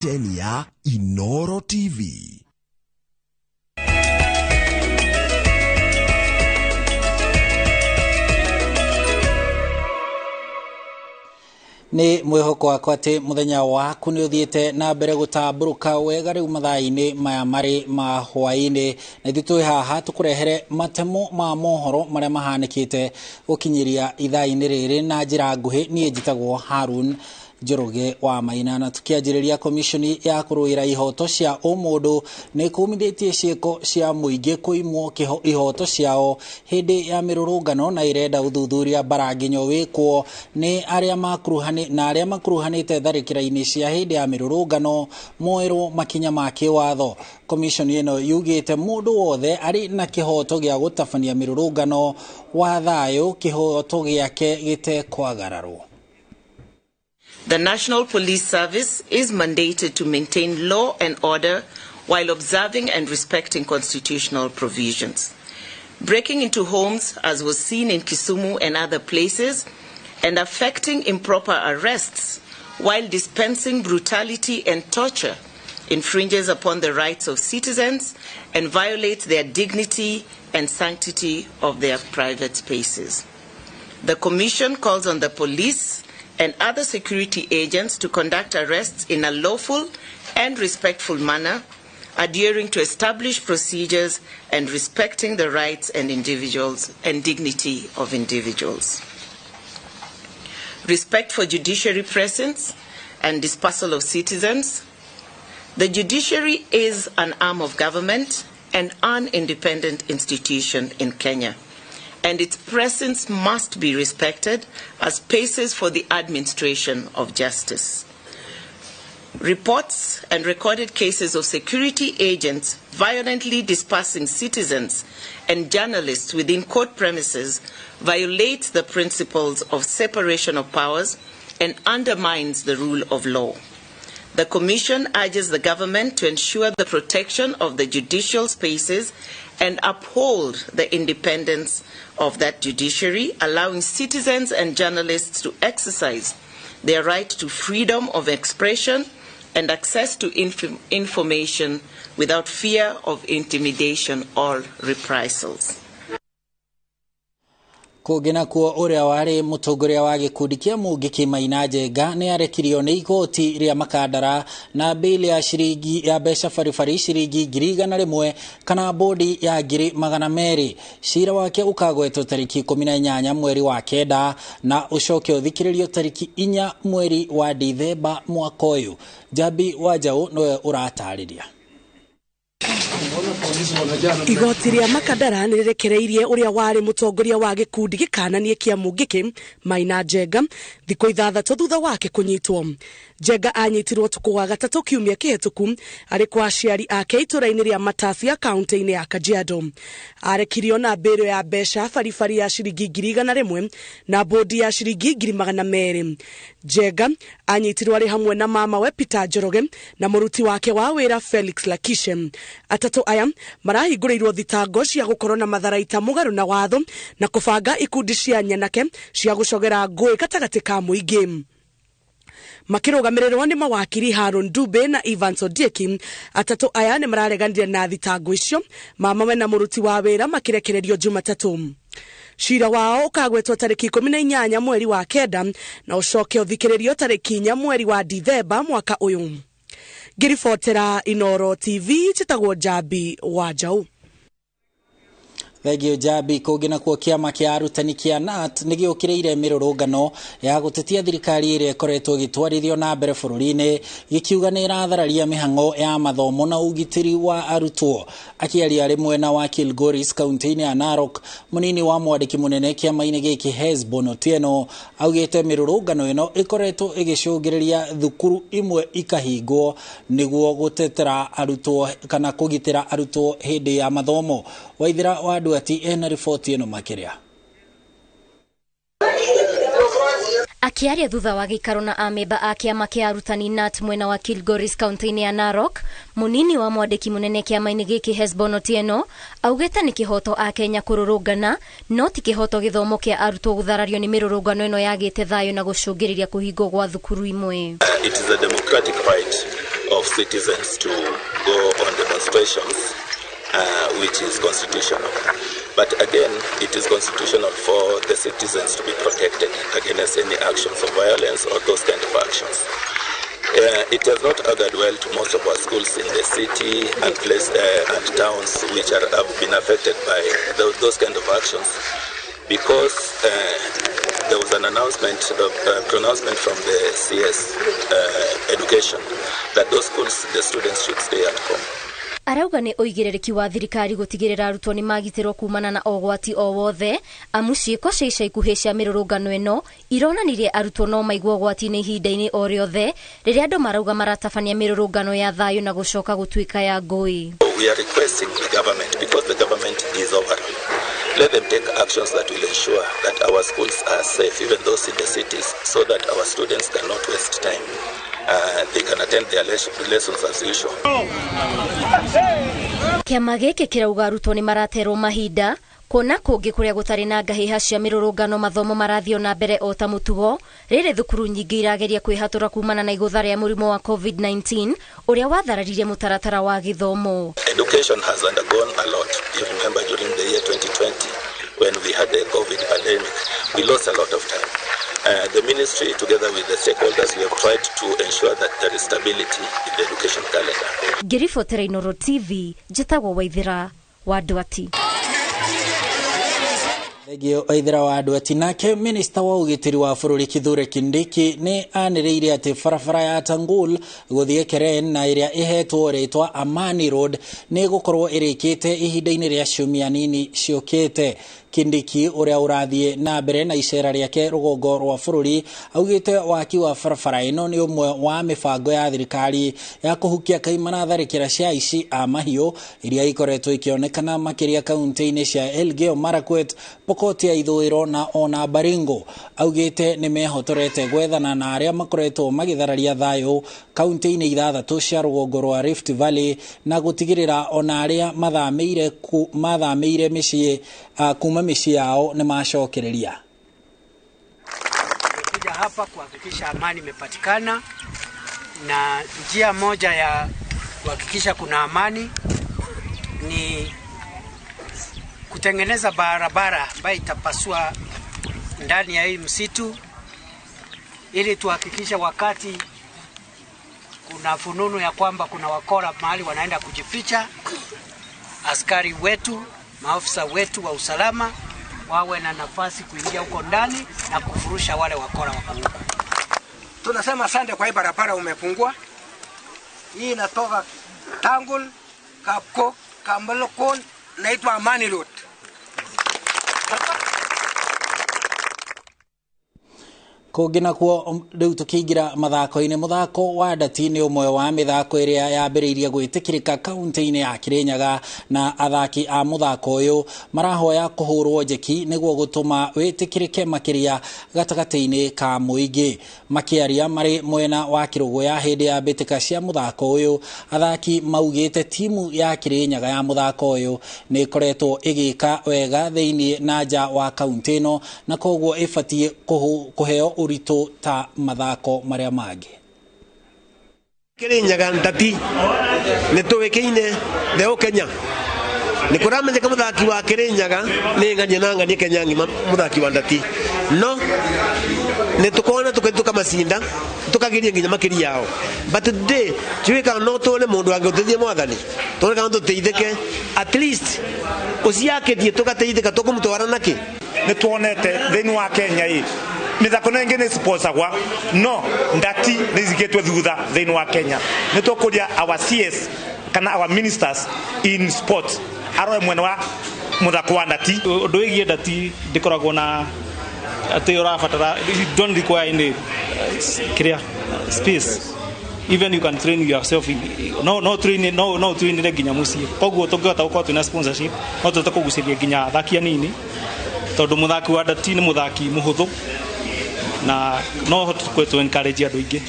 Ceceni ya Inoro TV. Nĩ mwĩhoko wakwa atĩ mũthenya waku nĩ ũthiĩte na mbere gũtambũrũka wega rĩu mathaa-inĩ maya marĩ ma hwaĩ-inĩ, na ithuĩ twĩ haha tũkũrehere matemo ma mohoro marĩa mahanĩkĩte gũkinyĩria ithaa-inĩ rĩrĩ na njĩra nguhĩ. Niĩ njĩtagwo Harun Njoroge wa Maina, na tukianjĩrĩria komishoni ya kũrũĩra ihoto cia ũmũndũ nĩ kũmithĩtie ciĩko cia mũingĩ kũimwo ihoto ciao hĩndĩ ya mĩrũrũngano, na ĩrenda ũthuthuria mbaranginyo wĩkwo nĩ arĩa makuruhanĩ na arĩa makuruhanĩte tharĩkĩra-inĩ cia hĩndĩ ya mĩrũrũngano moerwo makinya ma kĩwatho. Komishoni ĩno yugĩte mũndũ wothe arĩ na kĩhoto gĩa gũtabania mĩrũrũngano wa thayũ, kĩhoto gĩake gĩtekwagararwo. The National Police Service is mandated to maintain law and order while observing and respecting constitutional provisions. Breaking into homes, as was seen in Kisumu and other places, and affecting improper arrests while dispensing brutality and torture infringes upon the rights of citizens and violates their dignity and sanctity of their private spaces. The Commission calls on the police and other security agents to conduct arrests in a lawful and respectful manner, adhering to established procedures and respecting the rights and individuals and dignity of individuals. Respect for judiciary presence and dispersal of citizens. The judiciary is an arm of government and an independent institution in Kenya, and its presence must be respected as spaces for the administration of justice. Reports and recorded cases of security agents violently dispersing citizens and journalists within court premises violates the principles of separation of powers and undermines the rule of law. The Commission urges the government to ensure the protection of the judicial spaces and uphold the independence of that judiciary, allowing citizens and journalists to exercise their right to freedom of expression and access to information without fear of intimidation or reprisals. Kũngĩ nakuo, ũrĩa warĩ mũtongoria wa gĩkundi kĩa Mũngĩkĩ Maina Njenga nĩ arekirio nĩ igoti rĩa Makandara na bail ya ciringi ya mbeca baribari ciringi 100,000 kana bodi ya 200,000. Cira wake ũkagwetwo tarĩki 18 mweri wa 9 na ũcoke ũthikĩrĩrio tarĩki 4 mweri wa Dithemba mwaka ũyũ. Njambi wa Njaũ nĩwe ũratarĩria. Igoti rĩa Makandara nĩ rĩrekereirie ũrĩa warĩ mũtongoria wa gĩkundi gĩkananie kĩa Mũngĩkĩ Maina Njenga thikũ 6 thutha wake kũnyitwo. Njenga anyitirwo ũtukũ wa gatatũ kiumia kĩhĩtũku arĩ kwa aciari ake itũra-inĩ rĩa Matasia kaunti-inĩ ya Kajiado. Arekirio na mbĩrũ ya mbeca baribari ya ciringi 100,000 na bodi ya ciringi 200,000. Njenga anyitirwo arĩ hamwe na mamawe Peter Njoroge na mũruti wake wa wĩra Felix Lakishe. Atatũ aya marahingũrĩirwo thitango cia gũkorwo na matharaita mũgarũ na watho na kũbanga ikundi cia nyanake cia gũcogera ngũĩ gatagatĩ ka mũingĩ. Makĩrũgamĩrĩrwo nĩ mawakiri Haron Dube na Evans Odieki, atatũ aya nĩ marareganire na thitango icio, mamawe na mũruti wa wĩra makĩrekererio Jumatatũ. Cira wao ũkagwetwo tarĩki 18 mweri wa 9 na ũcoke ũthikĩrĩrio tarĩki 4 mweri wa Dithemba mwaka ũyũ. Ngĩribotera Inoro TV, njĩtagwo Njambi wa Njaũ. Thengio Njambi. Kũngĩ nakuo, kĩama kĩa arutani kĩa KNUT nĩ gĩũkĩrĩire mĩrũrũngano ya gũtetia thirikari ĩrĩa ĩkoretwo ĩgĩtwarithio na mbere bũrũri-inĩ, gĩkiuga nĩ ĩrathararia mĩhang'o ya mathomo na ũgitĩri wa arutwo. Akĩaria arĩ mwena wa Kilgoris kaunti-inĩ ya Narok, mũnini wa mwandĩki mũnene kĩama-inĩ gĩkĩ Hesbon Otieno augĩte mĩrũrũngano ĩno ĩkoretwo ĩgĩcũngĩrĩria thukuru imwe ikahingwo nĩguo gũtetera arutwo kana kũgitĩra arutwo hĩndĩ ya mathomo. Waithira wa Nduati ena riboti ĩno makĩria. Akĩaria thutha wa gĩikaro na amemba a kĩama kĩa arutani KNUT mwena wa Kilgoris kaunti-inĩ ya Narok, mũnini wa mwandĩki mũnene kĩama-inĩ gĩkĩ Hesbon Otieno augĩte nĩ kĩhoto a Kenya kũrũrũngana, no ti kĩhoto gĩthomo kĩa arutwo gũtharario nĩ mĩrũrũngano ĩno yagĩte thayũ na gũcũngĩrĩria kũhingwo gwa thukuru imwe. It is a democratic right citizens to go on demonstrations, which is constitutional. But again, it is constitutional for the citizens to be protected against any actions of violence or those kind of actions. It has not augured well to most of our schools in the city and place and towns which have been affected by those kind of actions, because there was an announcement, pronouncement from the CS Education that those schools, the students should stay at home. Arauga nĩ ũigĩrĩrĩki wa thirikari gũtigĩrĩra arutwo nĩ magitĩrwo kumana na ũgwati o wothe, amu ciĩko cia ica ikuhĩ cia mĩrũrũngano ĩno ironanirie arutwo no maigwo ũgwati-inĩ ihinda-inĩ o rĩothe rĩrĩa andũ marauga maratabania mĩrũrũngano ya thayũ na gũcoka gũtuĩka ya ngũĩ. We are requesting the government, because the government is overall, let them take actions that will ensure that our schools are safe, even those in the cities, so that our students cannot waste time. They can attend their lessons as usual. Kĩama gĩkĩ kĩrauga arutwo nĩ maraterwo mahinda kuona kũngĩ kũrĩa gũtarĩ na ngahĩha cia mĩrũrũngano mathomo marathiĩ na mbere o ta mũtugo, rĩrĩ thukuru nyingĩ irageria kwĩhatũra kumana na igũtha rĩa mũrimũ wa COVID-19 ũrĩa wathararirie mũtaratara wa gĩthomo. Education has undergone a lot. You remember during the year 2020 when we had the COVID pandemic, we lost a lot of time. The ministry, together with the stakeholders, we have tried to ensure that there is stability in the education calendar. Ngĩribotera Inooro TV, njĩtagwo Waithĩra wa Ndwati. Thengio Waithĩra wa Ndwati. Nake minista wa ũgitĩri wa bũrũri Kithure Kindiki nĩ anĩrĩire atĩ barabara ya Tangul gũthiĩ Keren na ĩrĩa ĩhetwo rĩtwa Amani Road nĩ ĩgũkorwo ĩrĩkĩte ihinda-inĩ rĩa ciumia nini ciũkĩte. Kindiki ũrĩa ũrathiĩ na mbere na icera rĩake rũgongo rwa bũrũri augĩte waki wa barabara ĩno nĩ ũmwe wa mĩbango ya thirikari ya kũhukia kaimana tharĩkĩra cia aici a mahiũ iria ikoretwo ikĩonekana makĩria kaunti-inĩ cia Elgeyo Marakwet, Pokot ya Ithũĩro na ona Baringo. Augĩte nĩ mehotorete gwethana na arĩa makoretwo magĩthararia thayũ kaunti-inĩ ithathatũ cia rũgongo rwa Rift Valley na gũtigĩrĩra ona arĩa mathamĩire mĩciĩ kuma mĩciĩ yao nĩ macokereria. Kuja hapa kuhakikisha amani imepatikana, na njia moja ya kuhakikisha kuna amani ni kutengeneza barabara ambayo itapasua ndani ya hii msitu, ili tuhakikishe wakati kuna fununu ya kwamba kuna wakora mahali wanaenda kujificha, askari wetu, maafisa wetu wa usalama wawe na nafasi kuingia huko ndani na kufurusha wale wakora wako huko. Tunasema asante kwa hii barabara umefungua. Hii inatoka Tangul, Kapko, Kambalokon, naitwa Amani Road. Kũngĩ nakuo rĩu tũkĩingĩra mathako-inĩ, mũthako wa ndati nĩ ũmwe wa mĩthako ĩrĩa yambĩrĩirie gwĩtĩkĩrĩka kaunti-inĩ ya Kirinyaga, na athaki a mũthako ũyũ marahoya kũhũrwo njeki nĩguo gũtũma wĩtĩkĩrĩke makĩria gatagatĩ-inĩ ka mũingĩ. Makĩaria marĩ mwena wa Kĩrũgũya hĩndĩ ya mbĩtĩka cia mũthako ũyũ, athaki maugĩte timu ya Kirinyaga ya mũthako ũyũ nĩ ĩkoretwo ĩgĩka wega thĩinĩ na nja wa kaunti ĩno, na koguo ĩbatiĩ kũheo ũritũ ta mathako marĩa mangĩ. Kirinyaga ndati nĩ tũĩkaine thĩ Kenya, nĩ kũramenyeka mũthaki wa Kirinyaga nĩ ng'ania na ng'ania Kenya ng'ima mũthaki wa ndati, no nĩ tũkona tũkamacinda tũkagiria nginya makĩria yao, but today tiũĩ kana no tuone mũndũ angĩũteithia mwathani, tuone kana tũteithĩke at least ũciakĩtie tũgateithĩka tũkũmũtwara nakĩ. Nĩ tuonete thĩinĩ wa Kenya ĩ mĩthako ĩno ĩngĩ nĩ sponsor no ndati nĩ icikĩtwo thutha thĩinĩ wa Kenya. Nĩ tũkũria our CS kana our ministers in sport aroe mwena wa mũthako wa ndati. Ũndũ wĩgiĩ ndati ndĩkoragwo na atĩ ũrabatara, you don't require any clear space, even you can train yourself in, no train no train nginya mũciĩ. Koguo tũngĩhota gũkorwo twĩna sponsorship no tũhote kũgucĩrĩria nginya athaki anini, tondũ mũthaki wa ndati nĩ mũthaki mũhũthũ na no hote to encourage andũ aingĩ.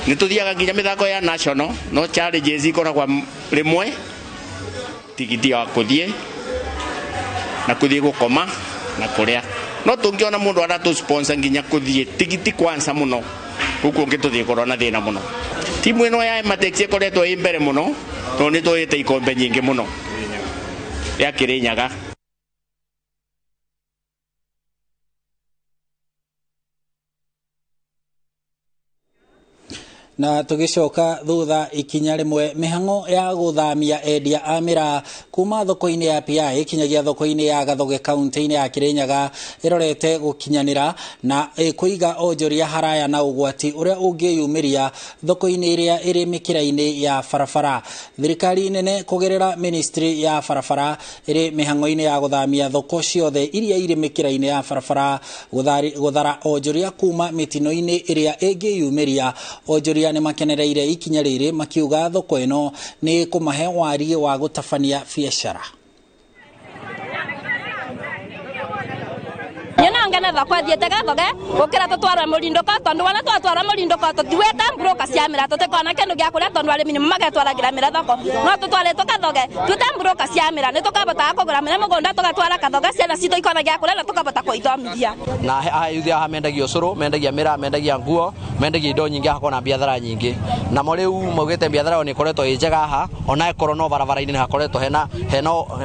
Nĩ tũthiaga nginya mĩthako ya national, no challenges ikoragwo rĩmwe tigiti wa kũthiĩ na kũthiĩ gũkoma na kũrĩa, no tũngĩona mũndũ aratũ sponsor nginya kũthiĩ tigiti kwanza mũno, gũkũ ũngĩ tũthiĩ korwo na thĩna mũno. Timu ĩno ya Ematex ĩkoretwo ĩ mbere mũno tondũ nĩ tũĩte ikombe nyingĩ mũno ya Kirinyaga. Na tugicoka thutha ikinya rimwe mihango ya guthamia endia a miraa kuma thoko-inĩ ya PI kinyagia thoko-inĩ ya Gathoge kaunti-inĩ ya Kirinyaga irorete gukinyanira na kuiga onjoria haraya na ugwati uria ungiyumiria thoko-inĩ iria iri mikira-inĩ ya barabara. Thirikari nene kugerera ministry ya barabara iri mihango-inĩ ya guthamia thoko ciothe iria iri mikira-inĩ ya barabara guthara onjoria kuma mitino-inĩ iria ingiyumiria. Onjoria nĩ makenereire ikinya rĩrĩ makiuga thoko ĩno nĩ kũmahe wariĩ wa gũtabania biacara. Nyona ngana thoko thiete gathoge gukira tutwara murinduko tondu wana twatwara murinduko tutiweta mburuka cia mira tutikona kindu gia kuria tondu arimi magetwaragira mira thoko no tutware tukathoge twite mburuka cia mira ni tukabotaga kugura mira mugunda tugatwara kathoge ciana citu ikona gia kuria na tukabota kuithomithia. Na ayuthi haha mendagia ucuru, mendagia mira, mendagia nguo, mendagia indo nyingi, hakorwo na biathara nyingi namo riu maugite biathara ni ikoretwo ĩ njega haha ona ĩkorwo no barabara-inĩ nĩ hakoretwo hena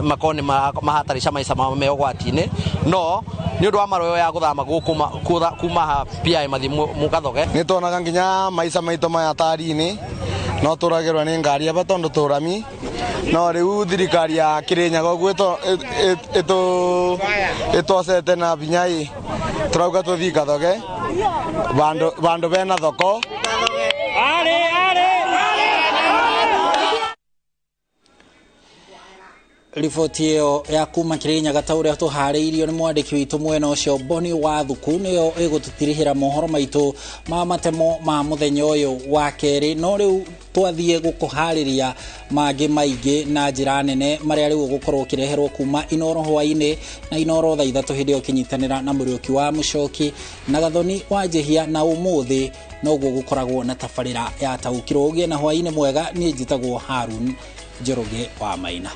makorwo nĩ mahatarisha maica mao me ũgwati-inĩ no nĩ ũndũ wa maroyo ya guthama kuma ha PI mathi mukathoge ni tuonaga nginya maica maitũ maya tari-inĩ no tũragĩrwo nĩ ngari aba tondũ tũrami no rĩu thirikari ya Kirinyaga ũguo ĩtwacete na binya ĩ tũrauga tũthiĩ Kathoge vandu bena thoko. Riboti ĩyo ya kuma Kirinyaga ta ũrĩa tũharĩirio nĩ mwandĩki witũ mwena ũcio Boni wa Thuku nĩyo ĩgũtũtirihĩra mohoro maitũ ma matemo ma mũthenya ũyũ wa kerĩ. No rĩu twathiĩ gũkũharĩria mangĩ maingĩ na njĩra nene marĩa rĩu ũgũkorwo ũkĩreherwo kuma Inoro hwainĩ na Inoro thaa ithatũ hĩndĩ ĩyo ũkĩnyitanĩra na Mũrĩũki wa Mũcoki na Gathoni wa Njĩhia na ũmũthĩ noguo gũkoragwo na tabarĩra ya Taũkĩrwo. Ũgĩe na hwainĩ mwega. Niĩ njĩtagwo Harun Njoroge wa Maina.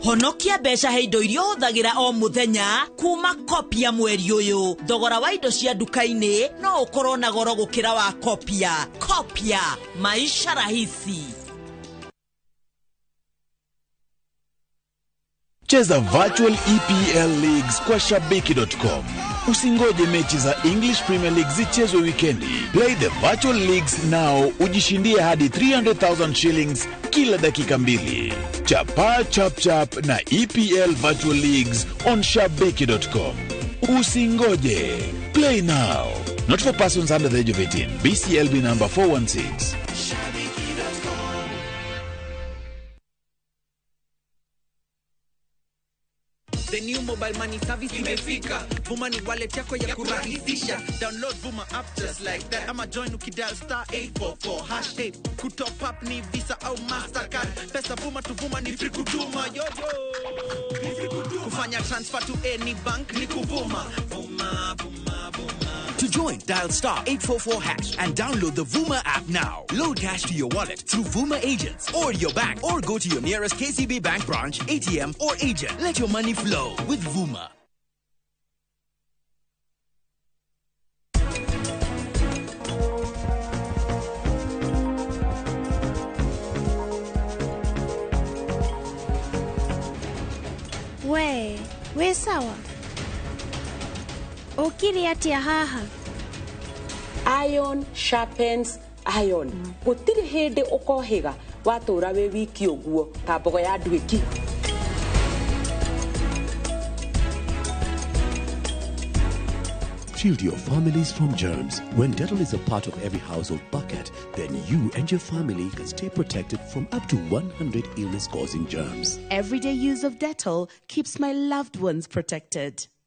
Honokia mbeca he indo iria ũhũthagĩra o mũthenya kuma Kopia mweri ũyũ. Thogora wa indo cia nduka-inĩ no ũkorwo na goro gũkĩra wa Kopia. Kopia, maisha rahisi. Cheza virtual EPL Leagues kwa Shabiki.com. Usingoje mechi za English Premier League zichezwe wikendi. Play the virtual leagues now, ujishindie hadi 300,000 shillings kila dakika mbili. Chapa chap chap na EPL Virtual Leagues on Shabiki.com. Usingoje. Play now. Not for persons under the age of 18. BCLB number 416. The new mobile money service imefika. Vuma ni wallet yako ya kurahisisha. Download Vuma app just like that. Ama join ukidial star 844 hash 8. Kutop up ni Visa au Mastercard. Pesa Vuma to Vuma ni free kutuma. Yo yo. Kufanya transfer to any bank ni kuvuma. Vuma, Vuma, Vuma. To join, dial star 844 hash and download the Vuma app now. Load cash to your wallet through Vuma agents or your bank, or go to your nearest KCB Bank branch, ATM or agent. Let your money flow with Vuma. We, we sawa. Ukiri atia haha. Iron sharpens iron. Gutiri hindi ukohiga watura wi wiki uguo ta mbogo ya nduiki. Shield your families from germs. When Dettol is a part of every household bucket, then you and your family can stay protected from up to 100 illness-causing germs. Everyday use of Dettol keeps my loved ones protected.